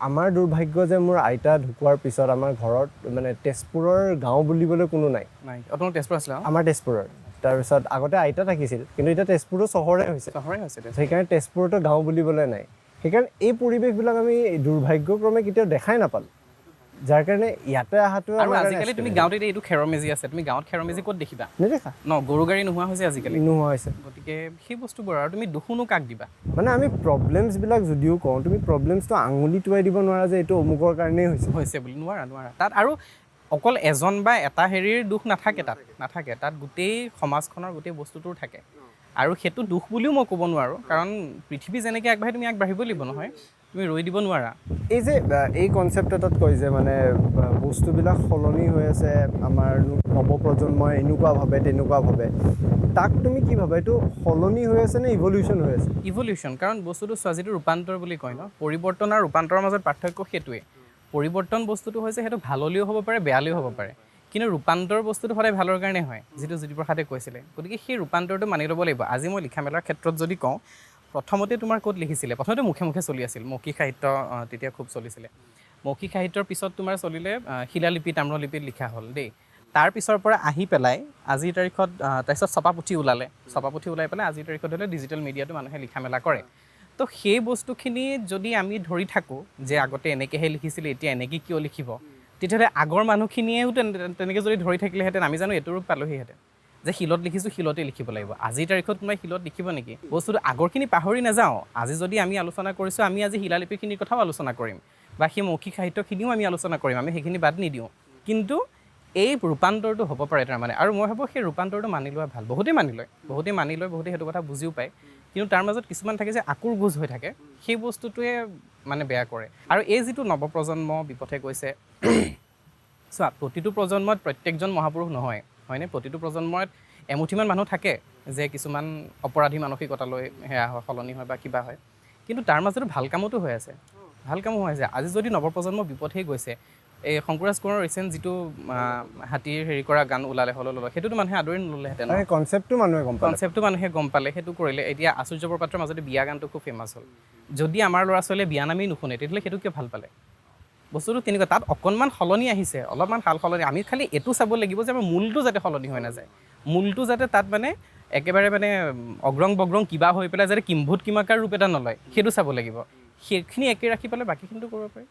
আমাৰ দুৰ্ভাগ্য যে মোৰ আইতা ঢুকোৱাৰ পিছত আমাৰ ঘৰত মানে তেজপুৰৰ গাঁও বুলিবলৈ কোনো নাই। নাই, অ, তোমাৰ তেজপুৰ আছিলে? আমাৰ তেজপুৰৰ। তাৰপিছত আগতে আইতা থাকিছিল, কিন্তু এতিয়া তেজপুৰো চহৰে হৈছে। চহৰে হৈছে তেজপুৰ। সেইকাৰণে তেজপুৰতো গাঁও বুলিবলৈ নাই। সেইকাৰণে এই পৰিৱেশবিলাক আমি দুৰ্ভাগ্যক্ৰমে কেতিয়াও দেখাই নাপালোঁ, যাৰ কাৰণে ইয়াতে অহাটো আৰু আজিকালি তুমি গাঁৱত এতিয়া এইটো খেৰৰ মেজি আছে, তুমি গাঁৱত খেৰৰ মেজি ক'ত দেখিবা? নেদেখা। ন, গৰু গাড়ী নোহোৱা হৈছে আজিকালি। নোহোৱা হৈছে। গতিকে সেই বস্তুবোৰ আৰু তুমি দোষনো কাক দিবা? মানে আমি প্ৰব্লেমছবিলাক যদিও কওঁ, তুমি প্ৰব্লেমছটো আঙুলি টোৱাই দিব নোৱাৰা যে এইটো অমুকৰ কাৰণেই হৈছে। হৈছে বুলি নোৱাৰা, নোৱাৰা। তাত আৰু অকল এজন বা এটা হেৰিৰ দোষ নাথাকে, তাত নাথাকে। তাত গোটেই সমাজখনৰ গোটেই বস্তুটোৰ থাকে। আৰু সেইটো দোষ বুলিও মই ক'ব নোৱাৰোঁ, কাৰণ পৃথিৱী যেনেকৈ আগবাঢ়ে তুমি আগবাঢ়িব লাগিব নহয়, তুমি ৰৈ দিব নোৱাৰা। এই যে এই কনচেপ্ট এটাত কয় যে মানে বস্তুবিলাক সলনি হৈ আছে, আমাৰ নৱপ্ৰজন্মই এনেকুৱা ভাবে, তেনেকুৱা ভাবে, তাক তুমি কি ভাবা? এইটো সলনি হৈ আছে নে ইভলিউশ্যন হৈ আছে? ইভলিউশ্যন। কাৰণ বস্তুটো চোৱা, যিটো ৰূপান্তৰ বুলি কয় ন, পৰিৱৰ্তন আৰু ৰূপান্তৰৰ মাজত পাৰ্থক্য সেইটোৱেই। পৰিৱৰ্তন বস্তুটো হৈছে সেইটো ভাললৈও হ'ব পাৰে, বেয়ালৈও হ'ব পাৰে, কিন্তু ৰূপান্তৰ বস্তুটো সদায় ভালৰ কাৰণে হয়, যিটো জ্যোতিপ্ৰসাদে কৈছিলে। গতিকে সেই ৰূপান্তৰটো মানি ল'ব লাগিব। আজি মই লিখা মেলাৰ ক্ষেত্ৰত যদি কওঁ, প্ৰথমতে তোমাৰ ক'ত লিখিছিলে? প্ৰথমতে মুখে মুখে চলি আছিল মৌখিক সাহিত্য, তেতিয়া খুব চলিছিলে। মৌখিক সাহিত্যৰ পিছত তোমাৰ চলিলে শিলালিপি, তাম্ৰলিপিত লিখা হ'ল দেই। তাৰ পিছৰ পৰা আহি পেলাই আজিৰ তাৰিখত, তাৰপিছত ছপা পুথি ওলালে। ছপা পুথি ওলাই পেলাই আজিৰ তাৰিখত হ'লে ডিজিটেল মিডিয়াটো মানুহে লিখা মেলা কৰে। তো সেই বস্তুখিনি যদি আমি ধৰি থাকোঁ যে আগতে এনেকৈহে লিখিছিলে, এতিয়া এনেকৈ কিয় লিখিব, তেতিয়াহ'লে আগৰ মানুহখিনিয়েও তেনেকৈ যদি ধৰি থাকিলেহেঁতেন, আমি জানো এইটো ৰূপ পালোহিহেঁতেন? যে শিলত লিখিছোঁ, শিলতে লিখিব লাগিব। আজিৰ তাৰিখত কোনোবাই শিলত লিখিব নেকি? বস্তুটো আগৰখিনি পাহৰি নাযাওঁ। আজি যদি আমি আলোচনা কৰিছোঁ, আমি আজি শিলালিপিখিনিৰ কথাও আলোচনা কৰিম বা সেই মৌখিক সাহিত্যখিনিও আমি আলোচনা কৰিম, আমি সেইখিনি বাদ নিদিওঁ। কিন্তু এই ৰূপান্তৰটো হ'ব পাৰে তাৰমানে, আৰু মই ভাবোঁ সেই ৰূপান্তৰটো মানি লোৱা ভাল। বহুতেই মানি লয়, বহুতেই মানি লয়, বহুতেই সেইটো কথা বুজিও পায়। কিন্তু তাৰ মাজত কিছুমান থাকে যে আকুৰ গোজ হৈ থাকে, সেই বস্তুটোৱে মানে বেয়া কৰে। আৰু এই যিটো নৱপ্ৰজন্ম বিপথে গৈছে, চোৱা, প্ৰতিটো প্ৰজন্মত প্ৰত্যেকজন মহাপুৰুষ নহয়, হয়নে? প্ৰতিটো প্ৰজন্মত এমুঠিমান মানুহ থাকে যে কিছুমান অপৰাধী মানসিকতালৈ সেয়া হয়, সলনি হয় বা কিবা হয়। কিন্তু তাৰ মাজতো ভাল কামতো হৈ আছে, ভাল কামো হৈ আছে। আজি যদি নৱপ্ৰজন্ম বিপথেই গৈছে, এই শংকুৰাজ কোঁৱৰৰ ৰিচেণ্ট যিটো হাতীৰ হেৰি কৰা গান ওলালে, হল ল'লে, সেইটোতো মানুহে আদৰি নল'লেহেঁতেন। কনচেপ্টটো মানুহে গম পালে। কনচেপ্টটো মানুহে গম পালে, সেইটো কৰিলে। এতিয়া আচুৰ্য বৰপাত্ৰৰ মাজতে বিয়া গানটো খুব ফেমাছ হ'ল। যদি আমাৰ ল'ৰা ছোৱালীয়ে বিয়া নামেই নুশুনে, তেতিয়াহ'লে সেইটো কিয় ভাল পালে? বস্তুটো তেনেকুৱা, তাত অকণমান সলনি আহিছে, অলপমান সাল সলনি। আমি খালি এইটো চাব লাগিব যে আমাৰ মূলটো যাতে সলনি হৈ নাযায়, মূলটো যাতে তাত মানে একেবাৰে মানে অগ্ৰং বগ্ৰং কিবা হৈ পেলাই যাতে কিম্ভূত কিমাকাৰ ৰূপ এটা নলয়, সেইটো চাব লাগিব। সেইখিনি একে ৰাখি পেলাই বাকীখিনিতো কৰিব পাৰি।